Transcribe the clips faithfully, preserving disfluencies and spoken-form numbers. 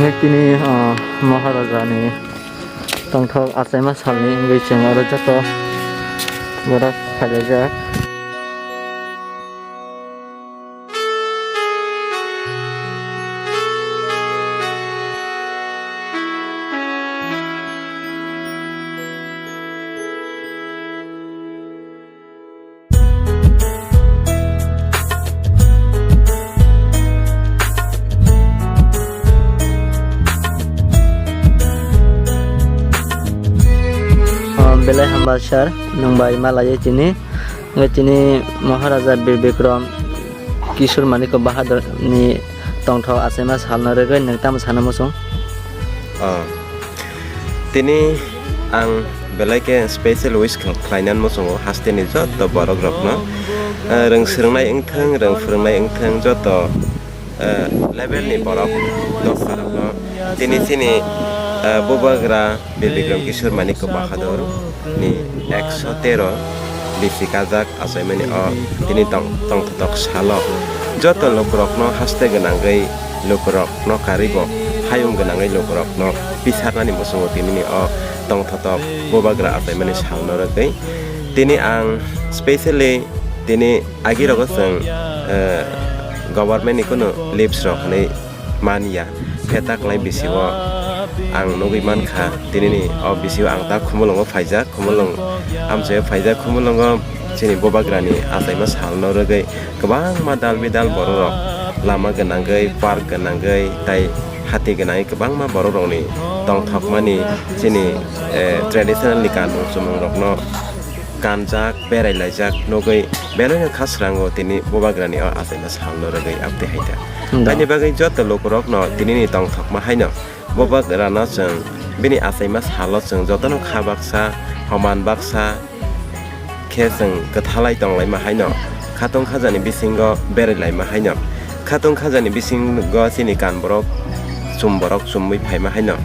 Tini, ah, Maharaja ni tongthok achaima salni wngwi chwng oro joto borok phailaijak. Oh, belai hamba sir, nwng bai malaiwi tini, wngwi tini Maharaja Bir Bikram Kishore Manik Bahadur ni tongthok achaima salno rwgwi nwng tamo sana muchung? Oh. Tini ang belai khe special wish khlainani muchungo hasteni joto borok rokno, eh, rwng swrwngnai wngthwng, rwng phwrwngnai wngthwng, joto, eh, level ni borok dophar rokno tini chini, eh, Bubagra Bir Bikram Kishore Manik Bahadur ni ekso tero bisi kajak achaimani o tini tong, tongthotok salo joto lukurokno haste gwnangwi lukurokno karwi bo hayung gwnangwi lukurokno pisarnani muchungo tinini o tongthotok Bubagra achaimani salno rwgwi tini ang specially tini agirogo chwng, eh, government ni kunu leaves rok hinwi manya. Khe taklai bisio ang nugwi mankha, tinini o bisio ang ta Khumulwngo phaijak, Khumulwng amchaio phaijak, Khumulwngo chini Bubagrani achaima salno rwgwi kwbangma dal bidal bororok lama gwnangwi, park gwnangwi, tai hati gwnangwi kwbangma bororokni tongthokmani chini, eh, traditional ni kanmung chumung rokno kanjak, berai laijak nugwi belai no kha srango tini Bubagrani o achaima salno rwgwi abtwi hai kha. Ndo. Haini bagwi joto lukurokno tinini tongthokma haino Bubagrano chwng bini achaima salo chwng jotono kha baksa, homan baksa khe chwng kwthalai tonglaima haino khatung khajani bisingo berai laima haino khatung khajani bisingo chini kan borok chum borok chumwi phaima haino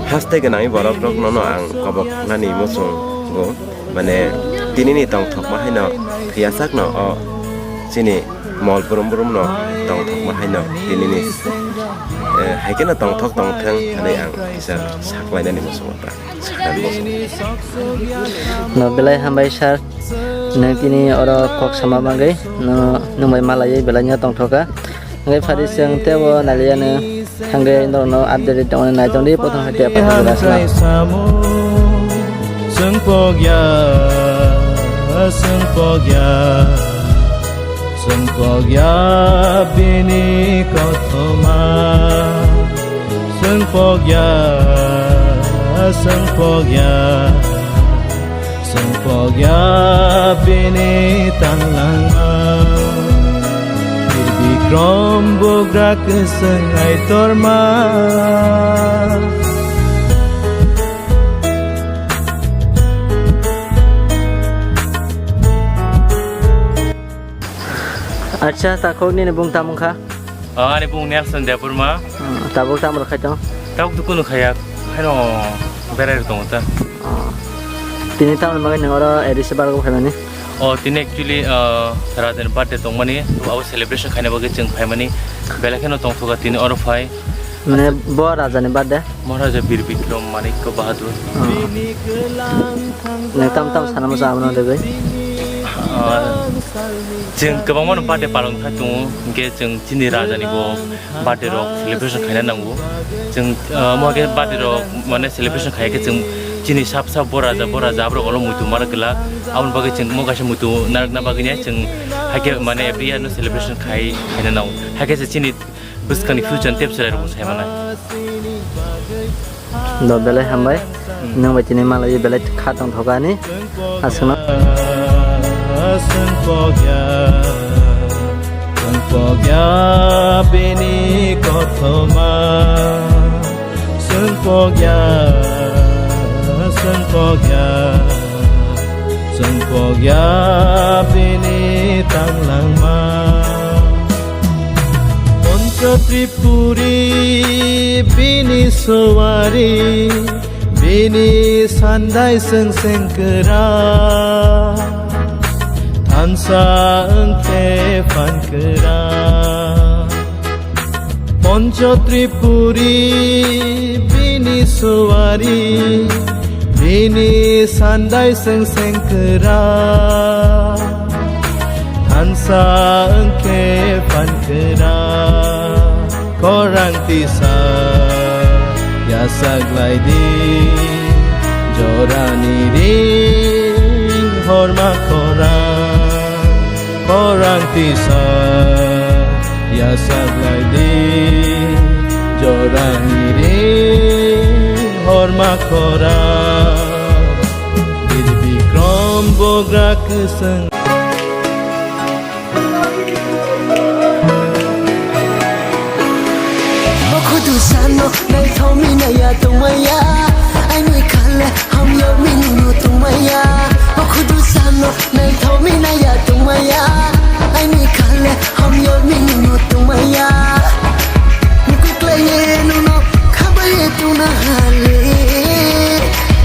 haste gwnangwi borok rokno no ang kobok nani muchungo. Mane, tinini tongthokma haino thwiyasakno o chini mol brum brumno tongthokma haino tinini, eh, haikheno tongthok tongthwng hinwi ang kisa saklainani muchungo ta, saknani muchungo. No, belai hambai sir, nwng tini oro kok sama bagwi, no, nwng bai malaiwi belai no tongthoka. Hwnkhe phari chwng teibo nailiyano. Hwnkhe norokno update tongmani naitongdi, pothang hai tei pothang jora swnam. Chwng pokya, chwng pokya, chwng pokya bini kothoma. Chwng pokya, chwng pokya. Chwng pokya bini tanglangma. Bir Bikram bugra kwchwng Aitorma. Acha, takhuk nini bung tamo wngkha? Ah, ani bung Nelson Debbarma. Ah, tabuk tamo rwkhai tongo? Tabuk dukunu khaiya, haino berai rw tongo ta. Ah. Tini tamoni bagwi nwng oro A D C bargo phaimani? Oh, tini actually, ah, Rajani birthday tongmani, abo celebration khaina bagwi chwng phaimani. Belai kheno tongthoka tini oro phai. Mane bo Rajani birthday? Maharaja Bir Bikram Manikya Bahadur. Ah. Nwng tam tam sana muchung abono rwgwi? Ah, chwng kwbangmano birthday palon khai tongo, hwnkhe chwng chini Rajani bo birthday rok celebration khaina nango. Chwng, ah, omo khe birthday rok mane celebration khai khe chwng chini sap sap bo raja, bo raja aborok ulo muitu mar glak. Aboni bagwi chwng omo kaisa muitu narwkna bagwi nai chwng hai khe mane every year no celebration khai khaina nango. Hai khe se chini bwskangni future tep chwrai rok sai manai. Do belai hambai. Hmm. Nwng bai tini malai belai kha tongthokani. Aswkno. Chwng pokya, chwng pokya bini kothoma. Chwng pokya, chwng pokya, chwng pokya bini tanglangma. Poncho Tripuri bini suwari, bini sandai sengseng kwra, thansa wngkhe phan kwra. Poncho Tripuri bini suari, bini sandai seng seng kera, thansa wngkhe phan kera. Khorang tisa yasak lai di, jorani ring horma khorang. Khorang tisa yasak lai di, jorani ring horma khorang. Bir Bikram bogra kwswng. Bokhudu sano naithokmi naiya tongmaya, aini khale hamyokmi nungno tongmaya. Bokhudu sano naithokmi naiya tongmaya, aini khale hamyokmi nungno tongmaya. Mukuklaye nungno khabaye tongna hale.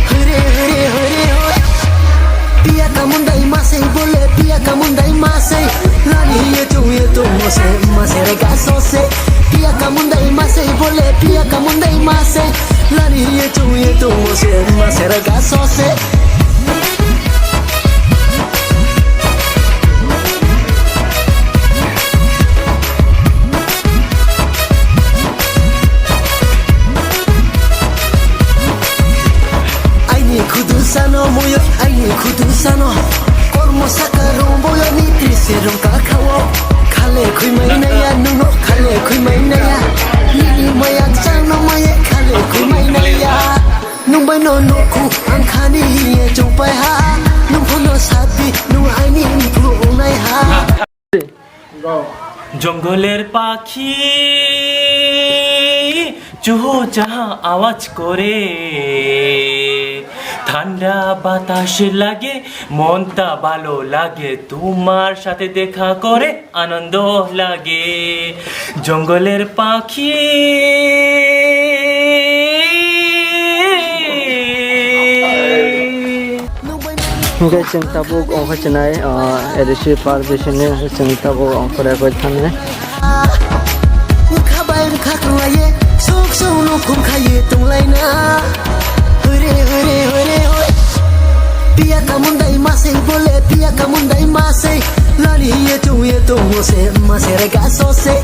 Hore, hore, hore, hore. Piya kamundai masai bole, piya kamundai masai. Lani ye tu ye tu mose, mase re gaso se. Piya kamundai masai bole, piya kamundai masai. Lani ye tu ye tu mose, mase re gaso se. Aini khudu sano muyo, aini khudu sano. Kormo saka romboyo ni tise rongka khawo. Khale khoi mai naya, nuno khale khoi mai naya. Nini mayak changno maye khale khoi mai naya. Nung bai no nukhu ang khani ye chongpai ha. Nung phono sapi, nung aini nukhu ongnai ha. জঙ্গলের পাখি চুহু চাহা আওয়াজ করে, ঠান্ডা বাতাস লাগে, মনটা ভালো লাগে, তোমার সাথে দেখা করে আনন্দ লাগে। জঙ্গলের পাখি। Hingke chwng tabuk ongkha chinai, ah, A D C park bisingni chwng tabuk ongkhorya koi thangnai. Wngkha bai wngkha kwlaiye, sok sok no khum khaiye tonglaina. Hore, hore, hore, hore. Piya kamundai masai bole, piya kamundai masai. Lani ye tu ye tu mose, mase re gaso se.